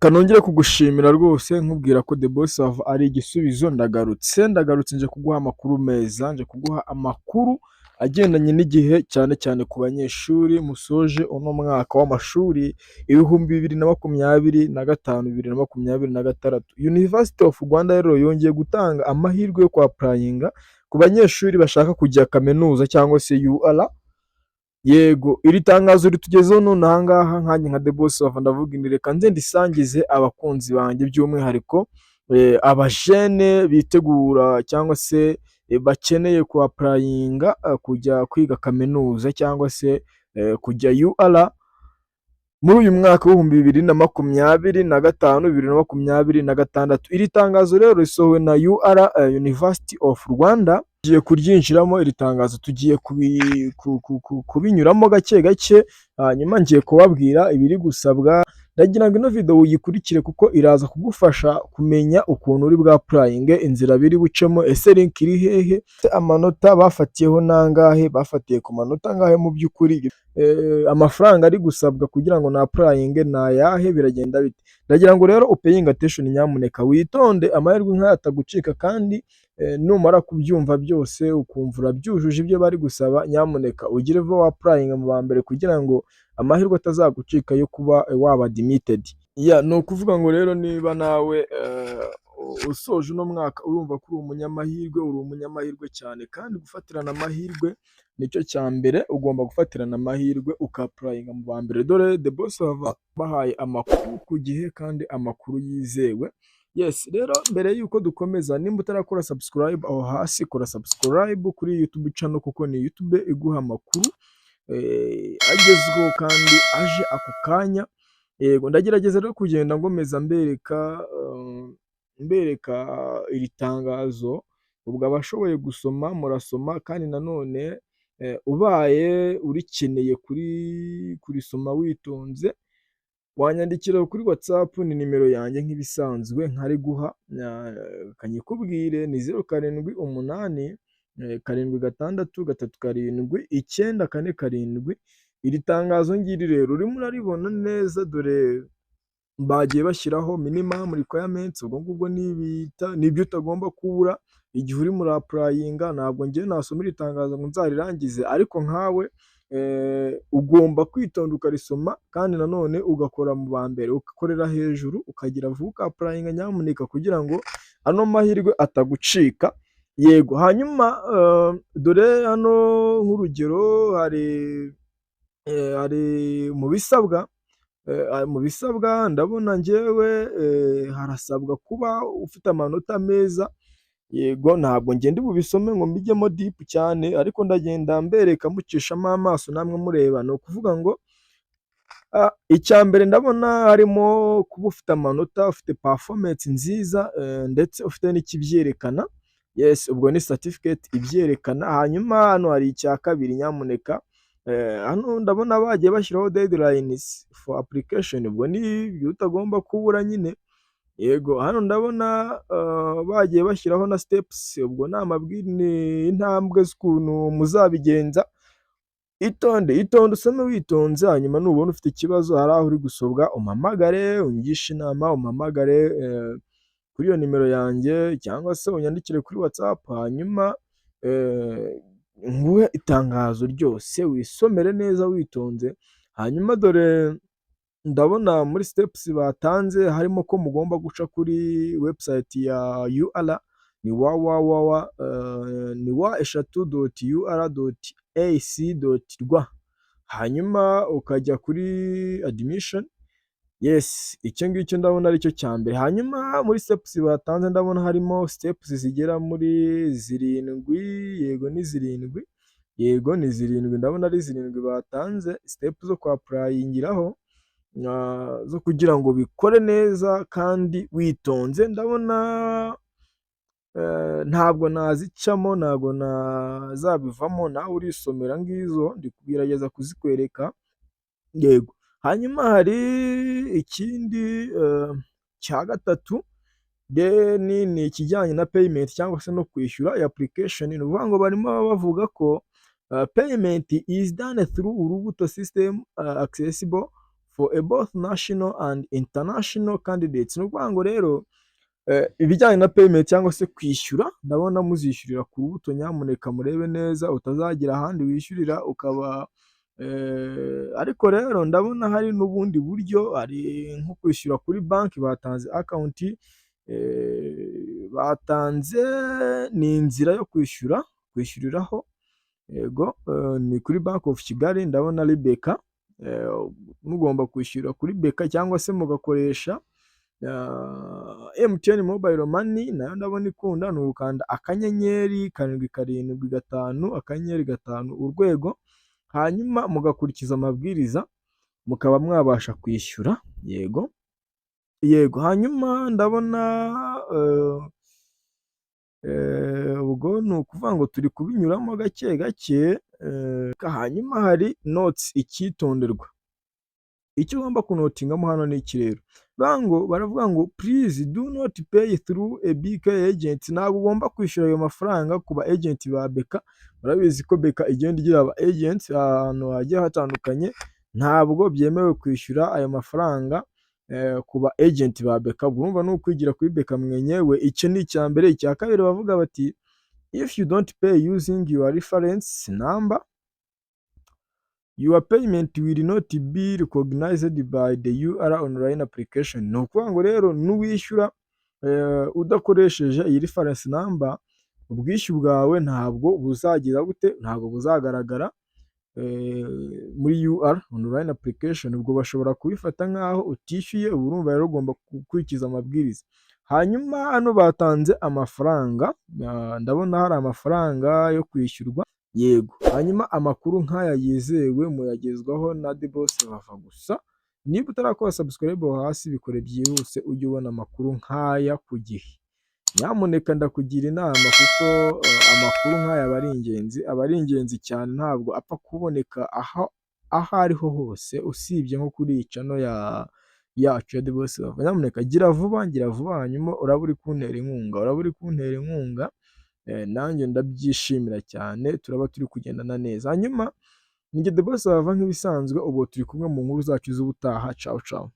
Kanongere kugushimira rwose, nkubwira ko The Boss Sava ari igisubizo. Ndagarutse, ndagarutse, nje kuguha amakuru meza, nje kuguha amakuru agendanye n'igihe, cyane cyane ku banyeshuri musoje uno mwaka w'amashuri 2025, 2026. University of Rwanda rero yongeye gutanga amahirwe yo kwapplyinga ku banyeshuri bashaka kujya kaminuza cyangwa se UR. Yego, iri tangazo ritugezeho none aha ngaha, nkanjye nka The Boss Sava ndavuga nti reka nze ndisangize abakunzi banjye, by'umwihariko abajene bitegura cyangwa se bakeneye kwapplyinga kujya kwiga kaminuza cyangwa se kujya UR muri uyu mwaka w'2025, 2026. Iri tangazo rero risohowe na UR, University of Rwanda. Tugiye kuryinjiramo iri tangazo, tugiye kubinyuramo gake gake, hanyuma ngiye kubabwira ibiri gusabwa. Ndagira ngo ino video uyikurikire kuko iraza kugufasha kumenya ukuntu uri bwapplyinge, inzira biri bucemo, ese link iri hehe, amanota bafatiyeho nangahe, bafatiye ku manota angahe mu by'ukuri, amafaranga ari gusabwa kugira ngo napplyinge ni ayahe, biragenda bite? Ndagira ngo rero upayinge attention, nyamuneka witonde, amahirwe nk'aya atagucika. Kandi numara kubyumva byose, ukumva urabyujuje ibyo bari gusaba, nyamuneka ugire vuba wapplyinge mu ba mbere kugira ngo amahirwe atazagucika yo kuba waba admitted. Yeah, ni ukuvuga ngo rero niba nawe usoje uno mwaka, urumva ko uri umunyamahirwe, uri umunyamahirwe cyane. Kandi gufatirana amahirwe nicyo cya mbere, ugomba gufatirana amahirwe ukapplyinga mu ba mbere. Dore The Boss baba bahaye amakuru ku gihe kandi amakuru yizewe. Yes, rero mbere y'uko dukomeza, nimba utarakora subscribe aho hasi, kora subscribe kuri YouTube channel, kuko ni YouTube iguha amakuru agezweho kandi aje ako kanya. Yego, ndagerageza rero kugenda nkomeza mbereka iri tangazo, ubwo abashoboye gusoma murasoma, kandi nanone ubaye urikeneye kurisoma witonze, wanyandikira kuri WhatsApp. Ni nimero yanjye nk'ibisanzwe nkariguha, kanyikubwire, ni 078 7 6 3 7 9 4 7. Iri tangazo ngiri rero urimo uraribona neza, dore bagiye bashyiraho minimum requirements, ubwo ngubwo ni ibyo utagomba kubura igihe urimo urapplyinga. Ntabwo njyewe nasoma iri tangazo ngo nzarirangize, ariko nkawe ugomba kwitonda ukarisoma, kandi nanone ugakora mu ba mbere, ugakorera hejuru, ukagira vuba ukapplyinga nyamuneka, kugira ngo ano mahirwe atagucika. Yego, hanyuma dore hano nk'urugero hari mu bisabwa ndabona njyewe harasabwa kuba ufite amanota meza. Yego, ntabwo njye ndi bubisome ngo mbijyemo deep cyane, ariko ndagenda mbereka mucishamo amaso namwe mureba. Ni ukuvuga ngo icya mbere ndabona harimo kuba ufite amanota, ufite performance nziza, ndetse ufite n'ikibyerekana. Yes, ubwo ni certificate ibyerekana. Hanyuma hano hari icya kabiri, nyamuneka, hano ndabona bagiye bashyiraho deadlines for application, ubwo ni ibyo utagomba kubura nyine. Yego, hano ndabona bagiye bashyiraho na steps, ubwo ni intambwe z'ukuntu muzabigenza. Itonde, itonde, usome witonze, hanyuma nubona ufite ikibazo, hari aho uri gusobwa, umpamagare ungishe inama, umpamagare kuri iyo nimero yanjye cyangwa se unyandikire kuri WhatsApp, hanyuma nguhe itangazo ryose wisomere neza witonze. Hanyuma dore ndabona muri steps batanze harimo ko mugomba guca kuri website ya UR, ni www, ni w,w.ur.ac.rw, hanyuma ukajya kuri admission. Yes, icyo ngicyo ndabona aricyo cya mbere. Hanyuma muri steps batanze ndabona harimo steps zigera muri zirindwi. Yego, ni zirindwi, yego ni zirindwi, ndabona ari zirindwi batanze, step zo kwapplyingiraho zo kugira ngo bikore neza kandi witonze. Ndabona ntabwo nazicamo, ntabwo nazabivamo, nawe urisomera ngizo, ndi kugerageza kuzikwereka. Yego, hanyuma hari ikindi cya gatatu, then ni ikijyanye na payment cyangwa se no kwishyura iyi application. Ni ukuvuga ngo barimo bavuga ko payment is done through Urubuto system accessible for a both national and international candidates. Ni ukuvuga ngo rero ibijyanye na payment cyangwa se kwishyura, ndabona muzishyurira ku Rubuto. Nyamuneka murebe neza utazagira ahandi wishyurira ukaba. Ariko rero ndabona hari n'ubundi buryo, hari nko kwishyura kuri banki, batanze account, batanze ni inzira yo kwishyura, kwishyuriraho. Yego, ni kuri Bank of Kigali, ndabona ari BK, mugomba kwishyura kuri BK cyangwa se mugakoresha MTN Mobile Money, nayo ndabona ikunda. Ni ugukanda *775*5#, hanyuma mugakurikiza amabwiriza, mukaba mwabasha kwishyura. Yego. Hanyuma ndabona ubwo ni ukuvuga ngo turi kubinyuramo gake gake. Hanyuma hari notes, icyitonderwa. Icyo ugomba kunotingamo hano ni iki rero? Ngo baravuga ngo "Please do not pay through a BK agent." Ntabwo ugomba kwishyura ayo mafaranga ku ba agent ba BK. Murabizi ko BK igenda igira aba agent ahantu hagiye hatandukanye. Ntabwo byemewe kwishyura ayo mafaranga ku ba agent ba BK. Urumva ni ukwigira kuri BK mwenyewe. Icyo ni icya mbere. Icya kabiri bavuga bati "If you don't pay using your reference number, your payment will not be recognized by the UR Online application." Ni ukuvuga ngo rero nuwishyura udakoresheje iyi reference number, ubwishyu bwawe ntabwo buzagira gute? Ntabwo buzagaragara muri UR Online application. Ubwo bashobora kubifata nk'aho utishyuye. Ubu urumva rero ugomba gukurikiza amabwiriza. Hanyuma hano batanze amafaranga, ndabona hari amafaranga yo kwishyurwa. Yego, hanyuma amakuru nk'aya yizewe muyagezwaho na The Boss Vava gusa. Niba utarakora subscribe aho hasi, bikore byihuse ujye ubona amakuru nk'aya ku gihe. Nyamuneka ndakugira inama kuko amakuru nk'aya aba ari ingenzi, aba ari ingenzi cyane, ntabwo apfa kuboneka aho aho ariho hose usibye nko kuri iyi channel yacu ya The Boss Vava. Nyamuneka gira vuba, gira vuba, hanyuma uraba uri kuntera inkunga, uraba uri kuntera inkunga, nanjye ndabyishimira cyane, turaba turi kugendana neza. Hanyuma ni njye The Boss Vava nk'ibisanzwe, ubwo turi kumwe mu nkuru zacu z'ubutaha. Cawu cawu.